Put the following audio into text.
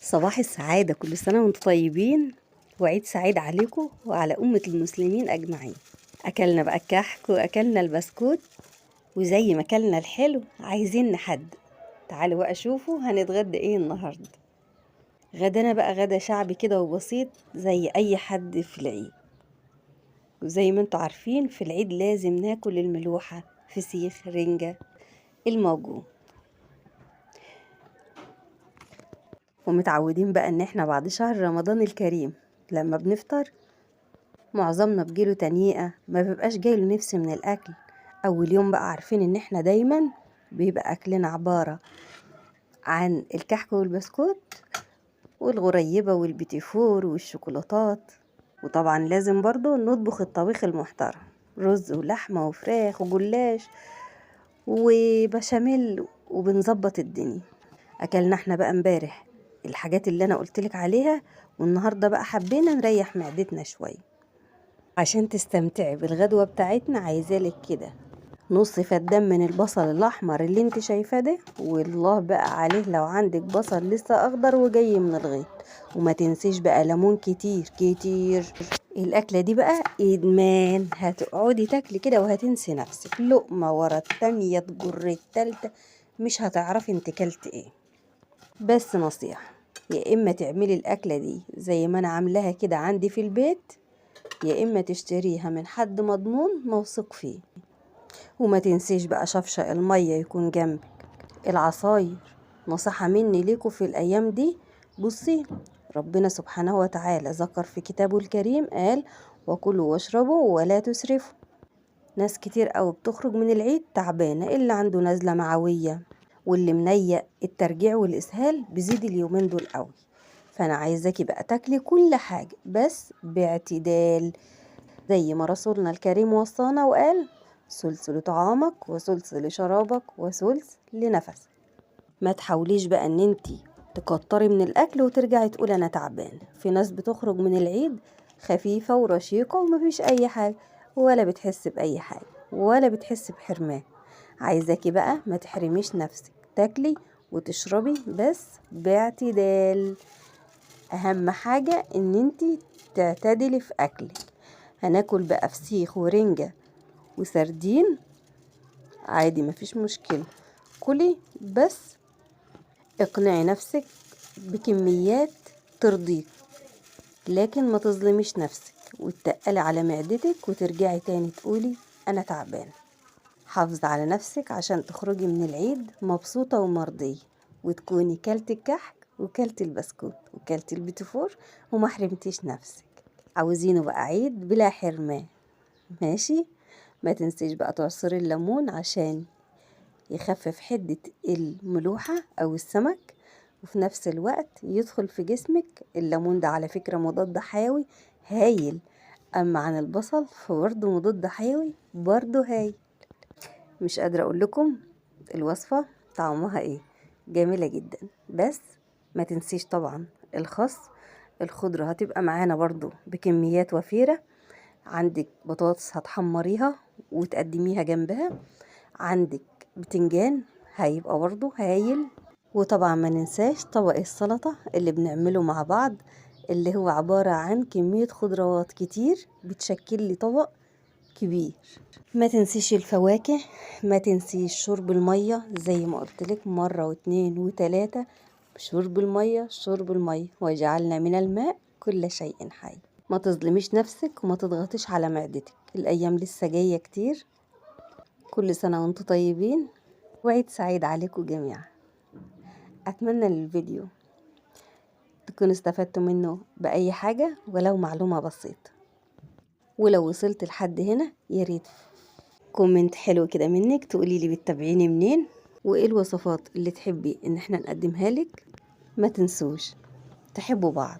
صباح السعادة، كل سنة وانتم طيبين وعيد سعيد عليكم وعلى أمة المسلمين أجمعين. أكلنا بقى الكحك وأكلنا البسكوت، وزي ما أكلنا الحلو عايزين نحدق. تعالوا بقى شوفوا هنتغدى ايه النهاردة. غدانا بقى غدا شعبي كده وبسيط زي أي حد في العيد، وزي ما انتوا عارفين في العيد لازم ناكل الملوحة، فسيخ، رنجة، الموجود. ومتعودين بقى ان احنا بعد شهر رمضان الكريم لما بنفطر معظمنا بجيله تنيئة، ما بيبقاش جايله نفس من الاكل. اول يوم بقى عارفين ان احنا دايما بيبقى اكلنا عبارة عن الكحك والبسكوت والغريبة والبيتيفور والشوكولاتات، وطبعا لازم برضو نطبخ الطبيخ المحترم، رز ولحمة وفراخ وجلاش وبشاميل، وبنظبط الدنيا. اكلنا احنا بقى امبارح الحاجات اللي انا قلتلك عليها، والنهارده بقى حبينا نريح معدتنا شويه. عشان تستمتعي بالغدوه بتاعتنا عايزالك كده نص فدان من البصل الاحمر اللي انت شايفاه ده، والله بقى عليه لو عندك بصل لسه اخضر وجاي من الغيط. وما تنسيش بقى ليمون كتير كتير. الاكله دي بقى ادمان، هتقعدي تاكلي كده وهتنسي نفسك، لقمه ورا التانية تجر التالتة، مش هتعرفي انت كلت ايه. بس نصيحه، يا اما تعملي الاكله دي زي ما انا عاملاها كده عندي في البيت، يا اما تشتريها من حد مضمون موثوق فيه. وما تنسيش بقى شفشق المية يكون جنبك. العصاير نصيحة مني ليكوا في الأيام دي، بصي ربنا سبحانه وتعالى ذكر في كتابه الكريم قال وكلوا واشربوا ولا تسرفوا. ناس كتير قوي بتخرج من العيد تعبانة، اللي عنده نزلة معوية واللي منيق، الترجيع والإسهال بيزيد اليومين دول قوي. فأنا عايزاكي بقى تاكلي كل حاجة بس باعتدال، زي ما رسولنا الكريم وصانا وقال ثلث لطعامك وثلث لشرابك وثلث لنفسك. ما تحاوليش بقى ان انتي تكتري من الاكل وترجعي تقولي انا تعبانه. في ناس بتخرج من العيد خفيفه ورشيقه ومفيش اي حاجه، ولا بتحس باي حاجه ولا بتحس بحرمان. عايزاكي بقى ما تحرميش نفسك، تاكلي وتشربي بس باعتدال. اهم حاجه ان انتي تعتدلي في اكلك. هناكل بقى فسيخ ورنجه وسردين عادي مفيش مشكلة، كلي بس اقنعي نفسك بكميات ترضيك، لكن ما تظلميش نفسك وتتقلي على معدتك وترجعي تاني تقولي انا تعبانة. حافظي على نفسك عشان تخرجي من العيد مبسوطة ومرضية، وتكوني كلتي الكحك وكلتي البسكوت وكلتي البيتيفور وما حرمتيش نفسك. عاوزينه بقى عيد بلا حرمان، ماشي؟ ما تنسيش بقى تعصري الليمون عشان يخفف حدة الملوحة أو السمك، وفي نفس الوقت يدخل في جسمك. الليمون ده على فكرة مضاد حيوي هايل، أما عن البصل فبرضه مضاد حيوي برضه هايل. مش قادرة أقول لكم الوصفة طعمها إيه، جميلة جدا. بس ما تنسيش طبعا الخس، الخضرة هتبقى معانا برضه بكميات وفيرة. عندك بطاطس هتحمريها وتقدميها جنبها، عندك بتنجان هيبقى برضه هايل. وطبعا ما ننساش طبق السلطة اللي بنعمله مع بعض، اللي هو عبارة عن كمية خضروات كتير بتشكل لي طبق كبير. ما تنسيش الفواكه، ما تنسيش شرب المية زي ما قلتلك مرة واتنين وتلاتة، شرب المية شرب المية، وجعلنا من الماء كل شيء حي. ما تظلميش نفسك وما تضغطيش على معدتك، الأيام لسه جاية كتير. كل سنة وانتم طيبين وعيد سعيد عليكم جميعا. أتمنى الفيديو تكونوا استفدتوا منه بأي حاجة ولو معلومة بسيطة. ولو وصلت لحد هنا يا ريت comment حلو كده منك تقولي لي بتتابعيني منين وايه الوصفات اللي تحبي ان احنا نقدمها لك. ما تنسوش تحبوا بعض.